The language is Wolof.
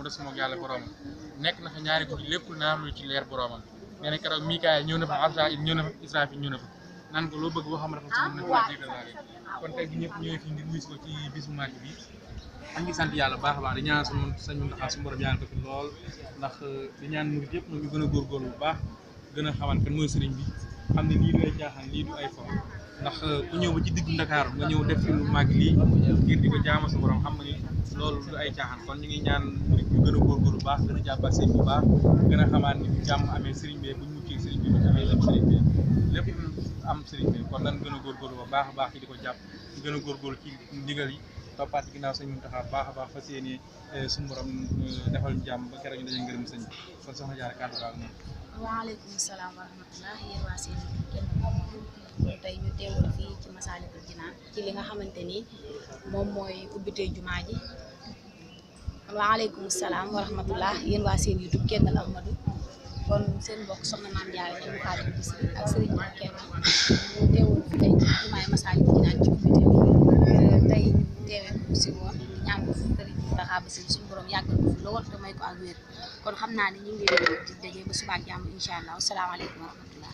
des moog yàlla boromam nekk na fa ñaari guddi lépp naanul ci leer boromam nee na keroog Mikaayil ñëw na fa Asraayil ñëw na fa Israafil ñëw na fa naan ko loo bëgg boo xam ne dafa ci mën na ko jégal naa kon tey bi ñëpp ñëwee fi ngir wis ko ci bis bu màgg bi ñu ngi sant yàlla baax a baax di ñaan sañ Muntaxa su borom yàlla ko fi lool ndax di ñaan murid yëpp ñu gën a góorgóorlu bu baax gën a xaman kan mooy sëriñ bi xam ne lii du ay jaaxaan lii du ay fo ndax ku ñëw ba ci diggu Ndakaaru nga ñëw def fi lu màgg lii ngir di ko jaama sa borom xam nga ni loolu du ay caaxaan kon ñu ngi ñaan murid ñu gën a góorgóorlu bu baax gën a jàppal sëriñ bu baax gën a xamaat ni bu jàmm amee sëriñ bi buñ muccee sëriñ bi buñ amee lépp sëriñ bi lépp am sëriñ bi kon nan gën a góorgóorlu ba baax a baax ci di ko jàpp ñu gën a góorgóorlu ci ndigal yi toppaat ci ginnaaw sëñ Muntaxa baax a baax fas yéene suñu borom defal ñu jàmm ba keroog ñu dañuy ngërëm sëñ bi kon soxna Jaara kàddu gaal moom. waaleykum salaam wa rahmatulah yéen waa seen kenn tey ñu teewul fii ci Masaalikul Jinaan ci li nga xamante ni moom mooy ubbite jumaa ji waaleykum salaam wa rahmatulah yéen waa seen YouTube Kendal Ahmadou kon seen mbokk soxna Maam Jaara ñu Fatou Bichri ak Serigne Mor Kébé ñu teewul fi tey ci jumaay Masaalikul Jinaan ci ubbite tey ñu teewee ko si woon ñaan ko Serigne Mountakha Bassirou suñu borom yàggal ko fi lool te may ko ak wér kon xam naa ne ñu ngi leen di daje ba suba ak jàmm incha allah asalaamaaleykum wa rahmatulah.